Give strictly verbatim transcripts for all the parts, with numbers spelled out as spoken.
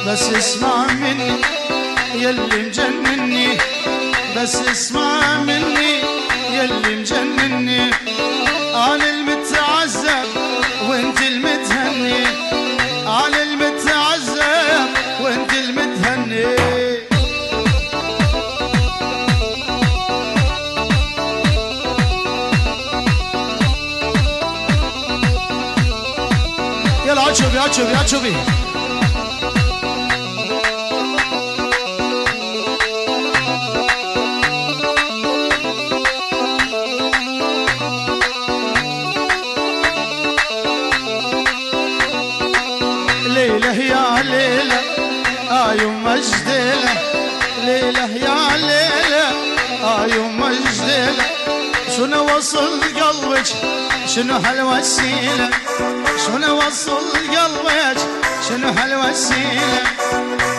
بس اسمع مني يلي مجنني، بس اسمع مني يلي مجنني. أنا المتعذب وانت المتهني، أنا المتعذب وانت المتهني. يلا عتشوبي، عتشوبي، عتشوبي. ليلة يا ليلة، آه يما جديلة. ليلة يا ليلة، آه يما جديلة. شنو وصل قلبك؟ شنو هالوسيلة؟ شنو وصل قلبك؟ شنو هالوسيلة؟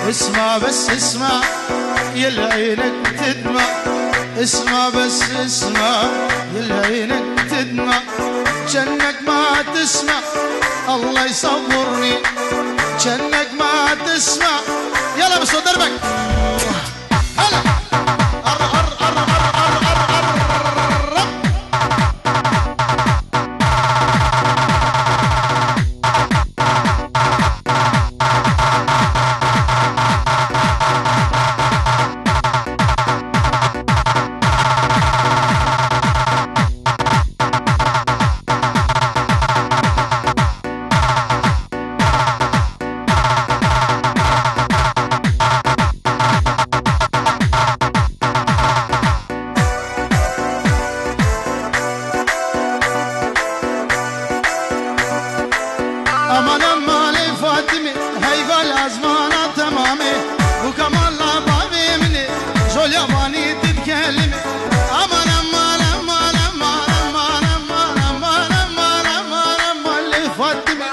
اسمع بس اسمع، يا العينك تدمع. اسمع بس اسمع، يا العينك تدمع. جنك ما تسمع، الله يصبرني. جنك ما تسمع. يلا بس دربك. هلا. أر، أر، أر. Aman aman ê Fatime, heyva li ezmana temamê. Bu kemala bavê min ê, jolya banî tu dikelime. Aman aman aman aman aman aman aman aman aman aman lê Fatime.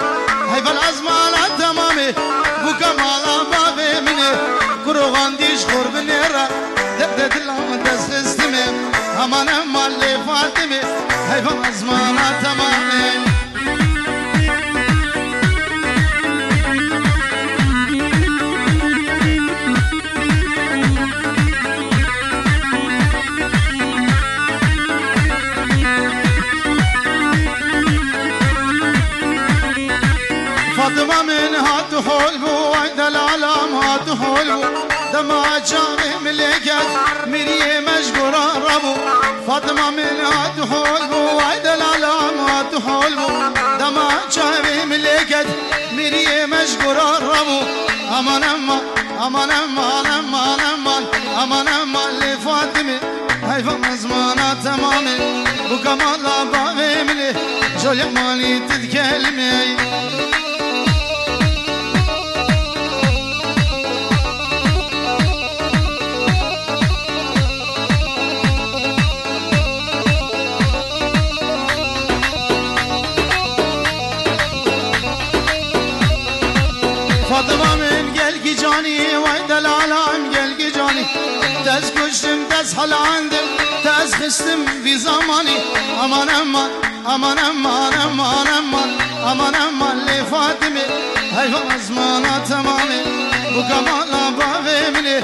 Heyva li ezmana temamê, bu kemala bavê min ê. Kuroxan dîş xor binêre, derde dila dest xistime. Aman aman lê Fatime, heyva li ezmana temamê. Fatima min hat hol bû, ay delalam hat hol bû. Dema çavê min lê ket, miriyê me ji gora rabû. Fatima min hat hol bû, ay delalam hat hol bû. Dema çavê min lê ket, miriyê me ji gora rabû. Aman aman, aman aman aman aman, aman aman lê Fatime. Heyva ezmana temamê, bu kemala bavê min ê. Jolya malî tu dikelime. Fatima min gelkî canî, way delalam gelkî canî. Tez kuştim, tez helandim, tez xistim vî zamanî. Aman aman, aman aman aman aman, aman aman lê Fatime. Heyva ezmana temamê, bu kemala bavê min ê.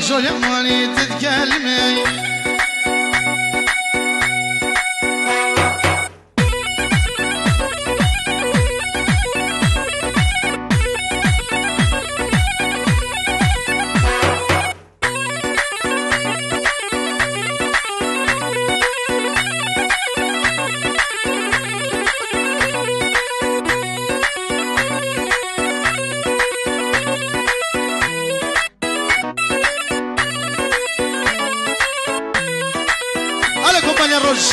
Jolya malî tu dikelime. Allez, Kompanya Roj.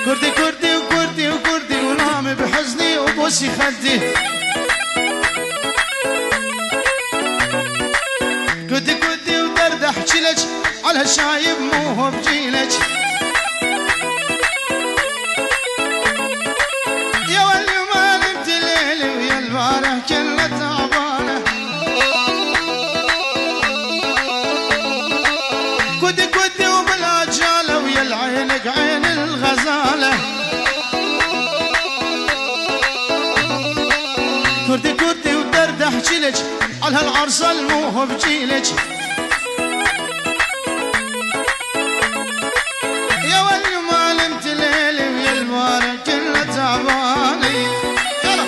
Kurdî, kurdî û kurdî û kurdî û namê bi huznî û bosî xeltî. Kurdî, kurdî û derdeh çîleç, ala şayib mû hov çîleç. Ya welî û melim tilêlî û yelvare kelle tabane. احكي لك على هالعرس الموهوب جيلك. يا ولي ما نمت ليلي ويا المبارك كله تعباني. يلا.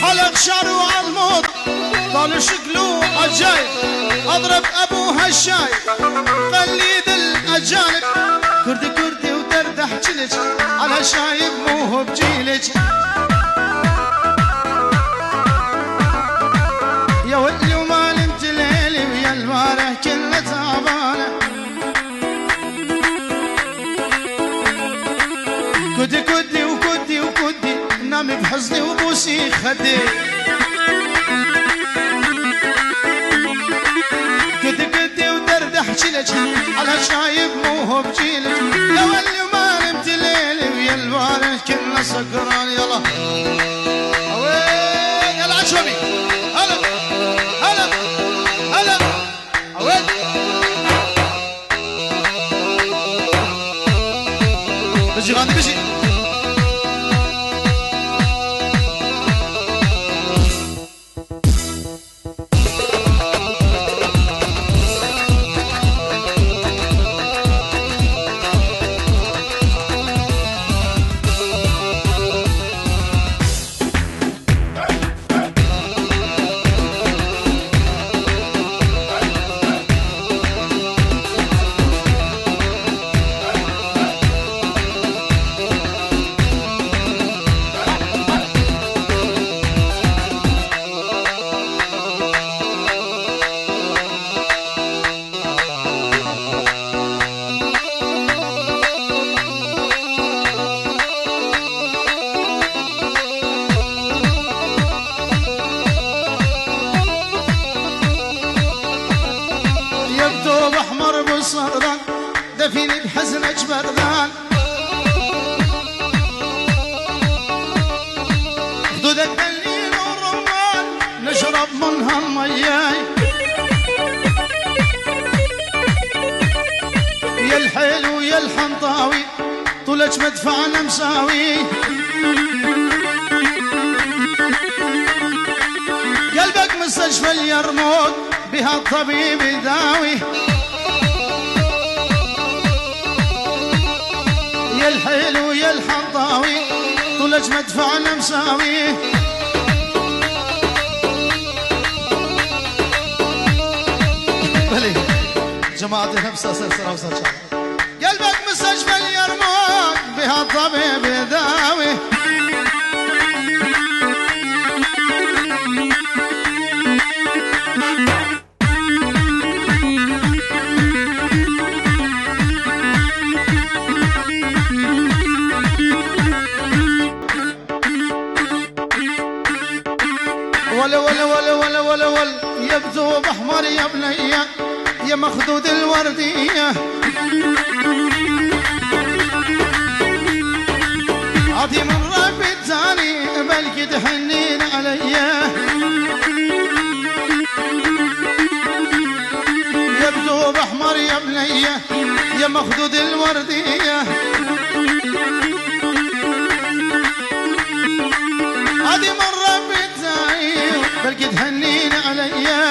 حلق شعره عالموضة، طال شكله عجايب، أضرب أبوها الشاي، قليد الأجانب، كردي كردي ودردح جلج، على شايب موهوب جيلج. يا ولي وما نمت ليلي ويا البارح كله تعبانة. كدي كدي وكدي وكدي، نامي بحزني وبوسي خدي. كدي كدي ودردح جلج، على شايب موهوب جيلج. يا ولي ما نمت ليلي ويا البارح كله سكران. يلا. أوي، يلا عشوبي. هلا، هلا، هلا. Awêt. Bijî xanî, bijî. يبدو بحمر بصدرك، دفيني بحزنك بردان. خدودك دليل الرمان، نشرب منها المية. يا الحلو يا الحنطاوي، طولك مدفعنا مساوي. قلبك مستشفى اليرموك، بها الطبيب يداوي. يا الحلو يا الحنطاوي، طولك مدفعنا مساوي. بلي، جماعتي خمسة سلسلة وسلسلة. قلبك مستشفى اليرموك، بها الطبيب يداوي. ول، ول، ول، ول، ول، ول، يا بثوب أحمر يا بنية، يا مخدود الوردية. عطي من ربي التاني، بلكي تحنين عليا. يا بثوب أحمر يا بنية، يا مخدود الوردية. عادي من ربي تايو، بلكي تهنين عليا.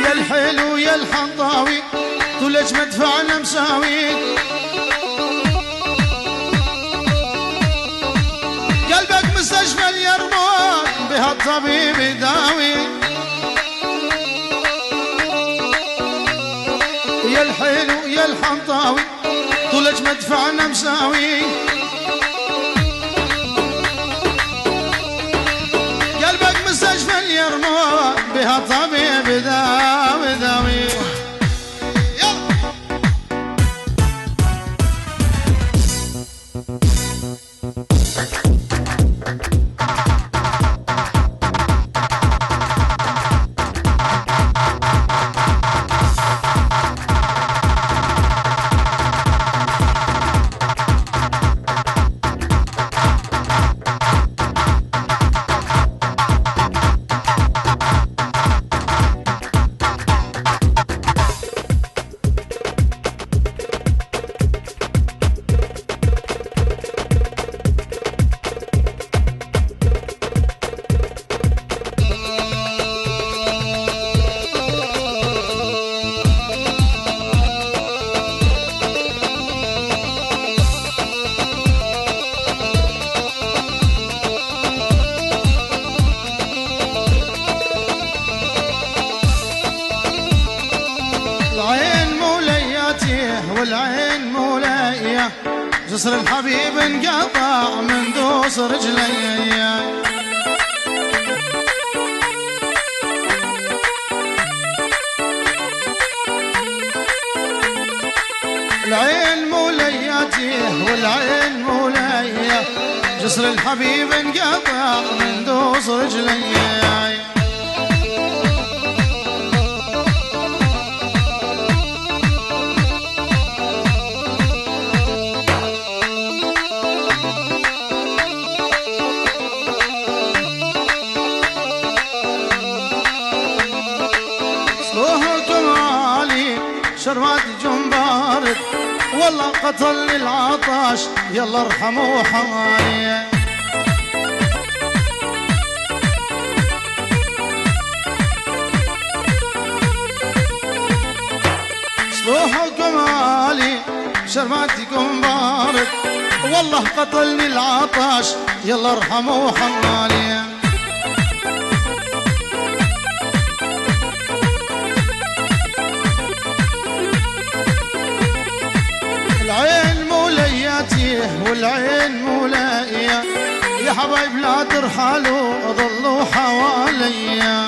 يا الحلو يا الحنطاوي، طولك مدفعنا مساوي. قلبك مستشفى اليرموك، بها الطبيب يداوي. يا الحلو يا الحنطاوي، طولك مدفعنا مساوي. قلبك مستشفى اليرموك، بها الطبيب داوي داوي. يلا. جسر الحبيب انقطع من دوس رجلي. العين مولياتي والعين مولية، جسر الحبيب انقطع من دوس رجلي. صلوحكم عالي، شربات جمبارد، والله قتلني العطش، يلا ارحموا حالي. صلوحكم عالي، شرباتكم بارد، والله قتلني العطش، يلا ارحموا حمالي. العين مولياتي والعين مولايا، يا حبايب لا ترحلوا، ظلوا حواليا.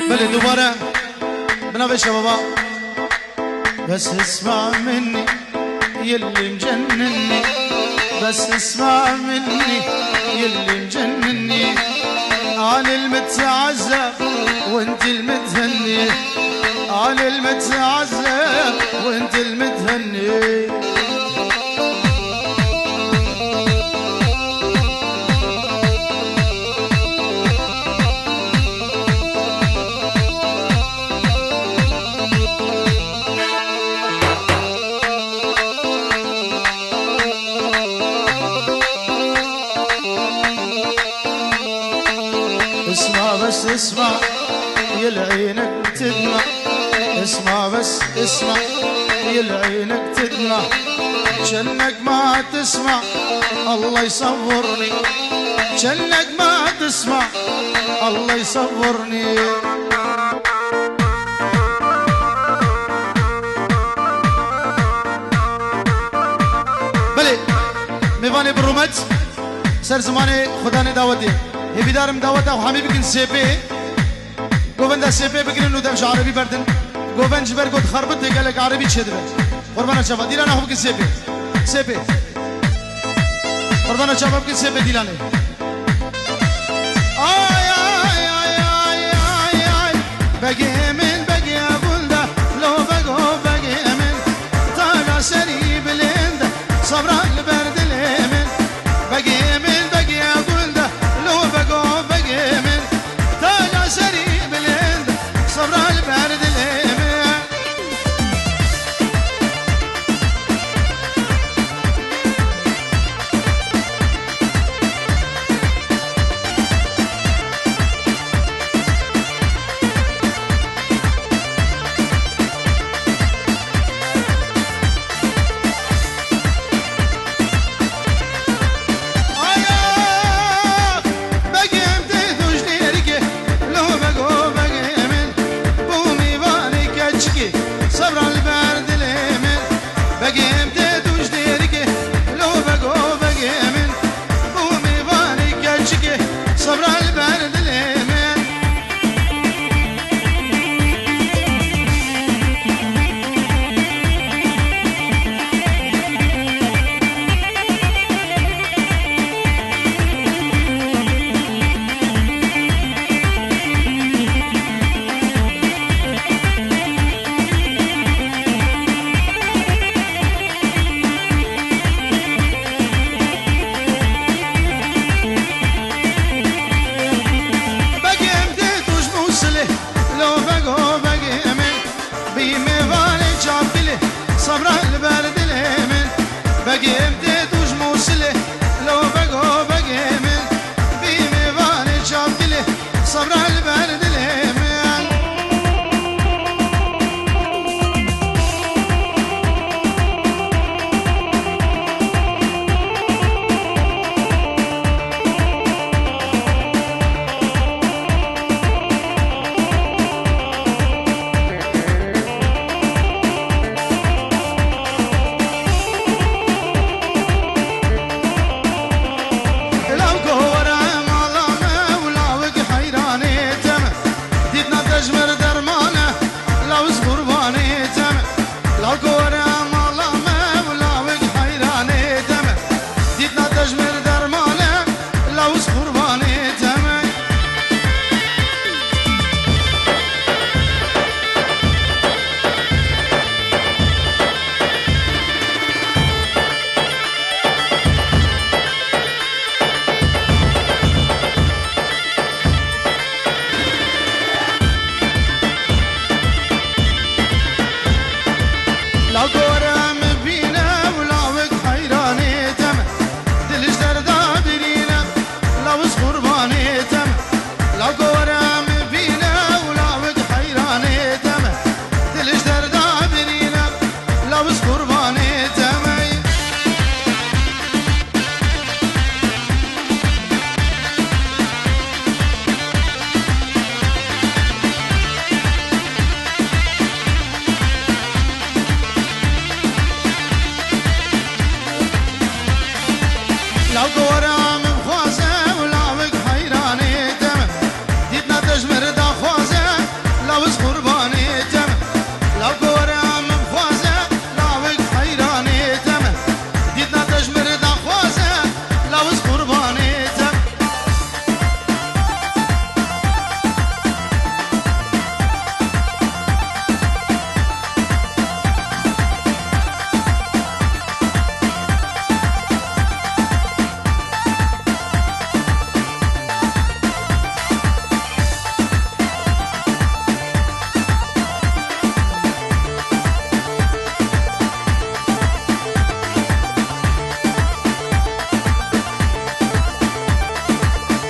بلي دوباره. بنابي شبابا. بس اسمع مني يلي مجنني، بس اسمع مني يلي مجنني. أنا المتعذب وانت المتهني، أنا المتعذب وانت المتهني. اسمع بس اسمع، يا العينك تدمع. اسمع بس اسمع، يا العينك تدمع. جنك ما تسمع، الله يصبرني. جنك ما تسمع، الله يصبرني. بلي، ميفاني برومت. سر زمانê Xudanê dawetê. Hêvîdarim daweta xwe hemî bikin sê pê. Govenda sê pê bigirin û dev ji erebî berdin. Govend ji ber got xerbitê gelek erebî çêdibe. Qurbana çava. Dîlana xwe bikin sê pê. Sê pê. Qurbana çava bikin sê pê dîlanê. Ay, ay, ay, ay, ay, ay. Begê min, begê gul de, lo bego begê min. Taca serî bilind e, sabra li ber dilê min. Begê min, begê gul de, lo bego begê min. Taca serî bilind e, sabra li ber dilê min. Biz qurbanê te me. Law gora min xwaze û lawik heyranê te me. Dîtna te ji min re daxwaze, law ez qurbanê te me. Law gora min xwaze, lawik heyranê te me. Dîtna te ji min re daxwaze, law ez qurbanê te me.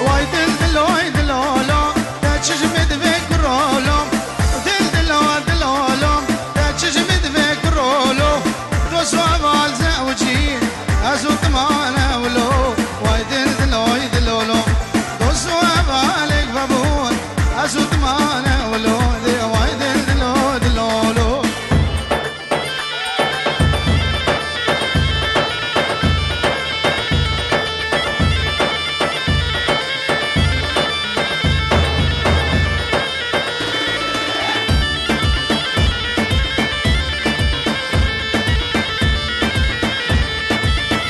Way dil diloy dilolo, te çi ji min divê kurolo? Dil dilo dilolo, te çi ji min divê kurolo? Dost û heval zewcî, ez û tu mane wilo. Way dil diloy dilolo, dost û hevalek vebûn, ez û tu mane wilo. Dê way dil dilo dilolo.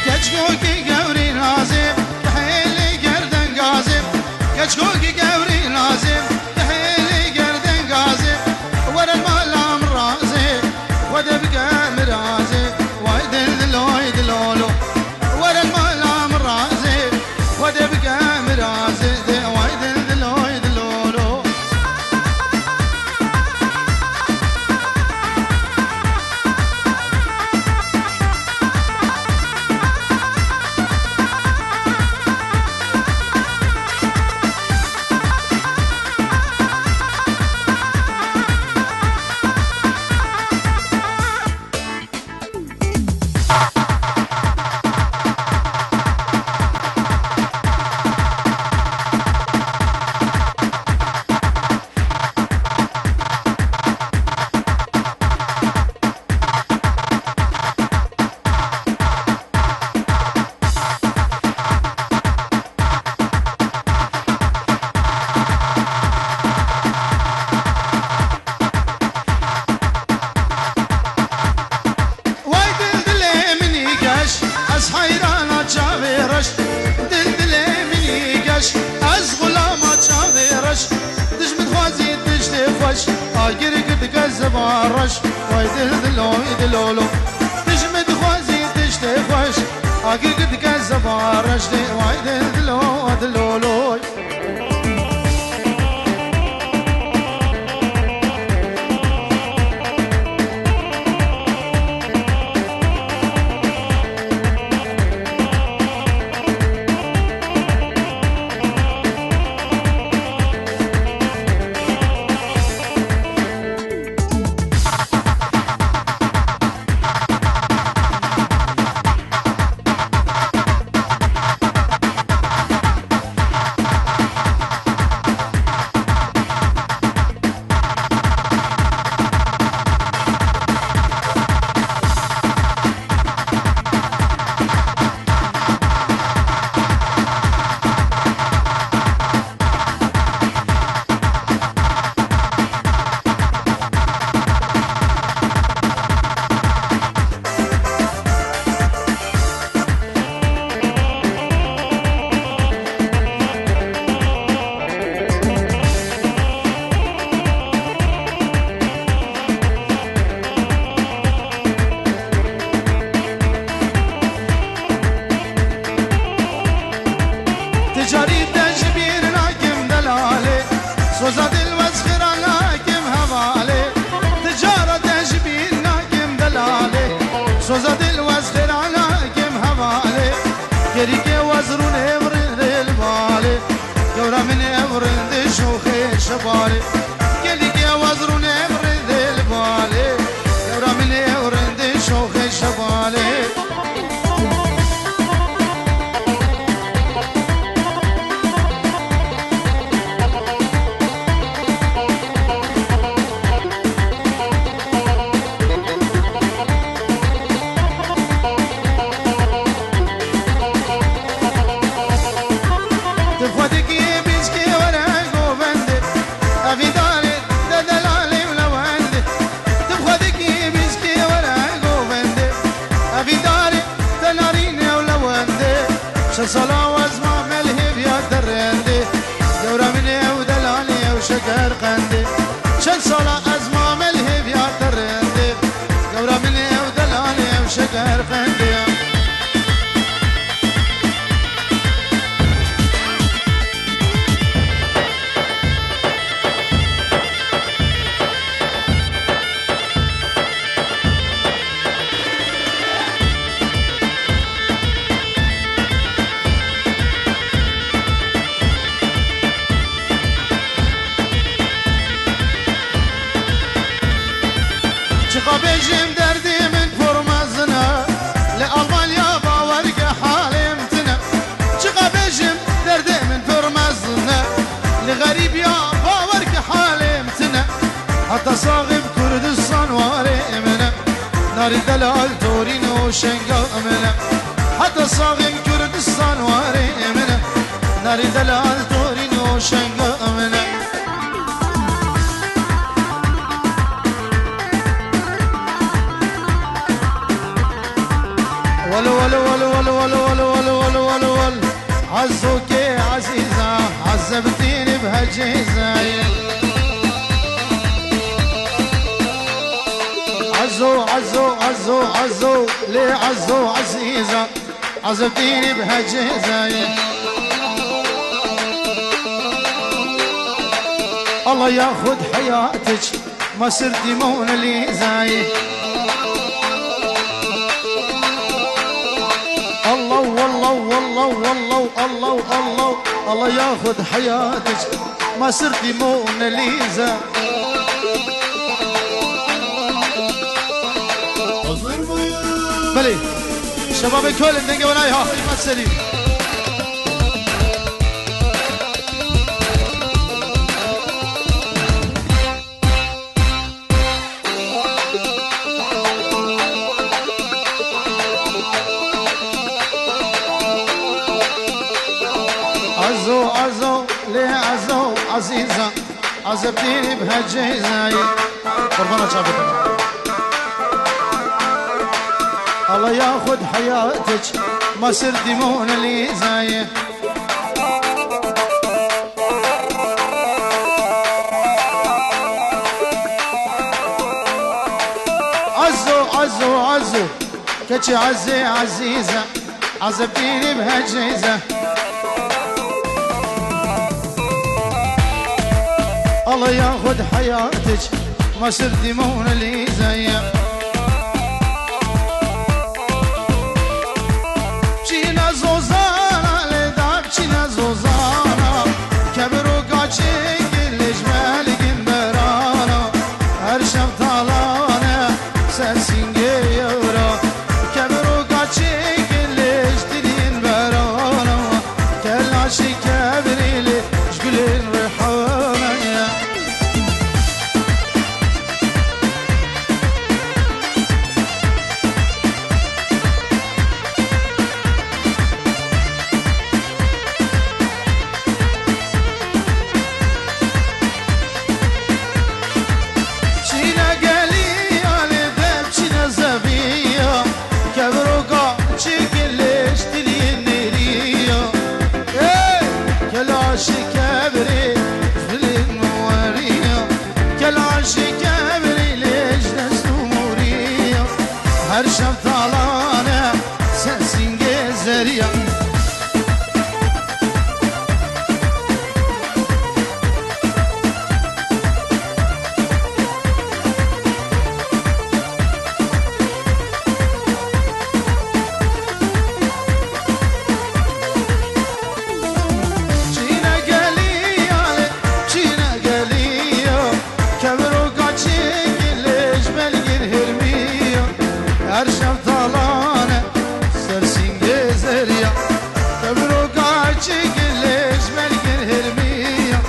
Keçkokî gewrî nazê, dihêlî gerden gazê. Keçkokî gewrî nazê, dihêlî gerden gazê. Were mala min razê, Xwedê bike min razê. Way dil diloy dilolo, were mala min razê. Xwedê bike min razê, dê way dil diloy dilolo. Way dil dilê minî geş, ez heyrana çavê reş. Dil dilê minî geş, ez xulama çavê reş. Dij min dixwazî tiştê xweş, agir girtike ziva reş. Way dil diloy dilolo, dij min dixwazî tiştê xweş, agir girtike ziva reş. Dê way dil dilo diloloy. Ti carî te ji bîr nakim delalê, soza dil wez xira nakim hevalê. Ti cara te ji bîr nakim delalê, soza dil wez xira nakim hevalê. Gerîkê wez rûnê virê li balê, gewra min ev rindê şoxê şebalê. Gelîkê wez rûnê virê li balê, gewra min ev rindê şoxê Sala ez mame li hêviya te rindê, gewra min ê ew delalê ew şeker qendê. Çend sala ez mame li hêviya te rindê, gewra min ê ew delalê ew şeker qendê. Çiqa bêjim derdê min pir mezin e, li Almanya bawer ke halê min tune. Çiqa bêjim derdê min pir mezin e, li xerîbiya bawer ke halê min tune. Heta saxê bi Kurdistan warê min e, narî delal torîn û şenga min e. Heta saxê bi Kurdistan warê min e, narî delal torîn û şenga min e. Walo, walo, walo, walo. Ezo ke ezîza, ezebtînî bi hecîzayê. Ezo, ezo, ezo, ezo, lê ezo ezîza, ezebtînî bi hecîzayê. Allah ya xud heyatiç, Masir di Mona Lisayê. Allah, Allah, Allah, Allah, Allah, Allah, Allah, Allah ya xud heyatiç. Masir di Mona Lisa. Belê. Şebabê Köln dengê wenayê ha. Hikmet Selîm. Ezo, ezo, lê ezo, ezîza, ezebtînî bi hecîzayê. Qurbana çavê te. Allah ya xud heyatiç, Masir di Mona Lisayê. Ezo, ezo, ezo. Keçê ezê ezîze, ezebtînî bi hecîze. Allah ya xud heyatiç, Masir di Mona Lisayê. Çîna zozana lê dab çîna zozana, kebir û kaçê gilê ji belgin berana, her şev talane ser sîngê yew ra, kebir û kaçê gilê ji dilîn berana, kela şî kebirî lê ji gulên rihane. Çîne geliya lê dev çîne zeviya, kevroka çi gilêş dilî nêriya. Ê, kela şi kevirê dilin weriya, kela şi kevirê lêş dest û mûriya. Her şev talane ser sîngê zeriya. Çîne geliya lê, çîne geliya. Kevroka çêkilê ji belgên hermiya, her şev talane ser sîngê zeriya. Kevroka çêkilê ji belgên hermiya,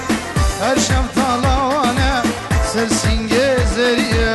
her şev talane ser sîngê zeriya.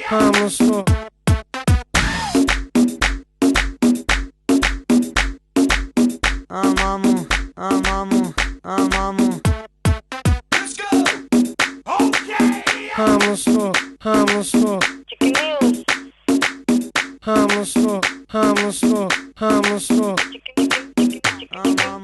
Hamster. Amamu, amamu, amamu. Let's go. Okay. Hamster, hamster. Hamster, hamster, hamster. Amamu.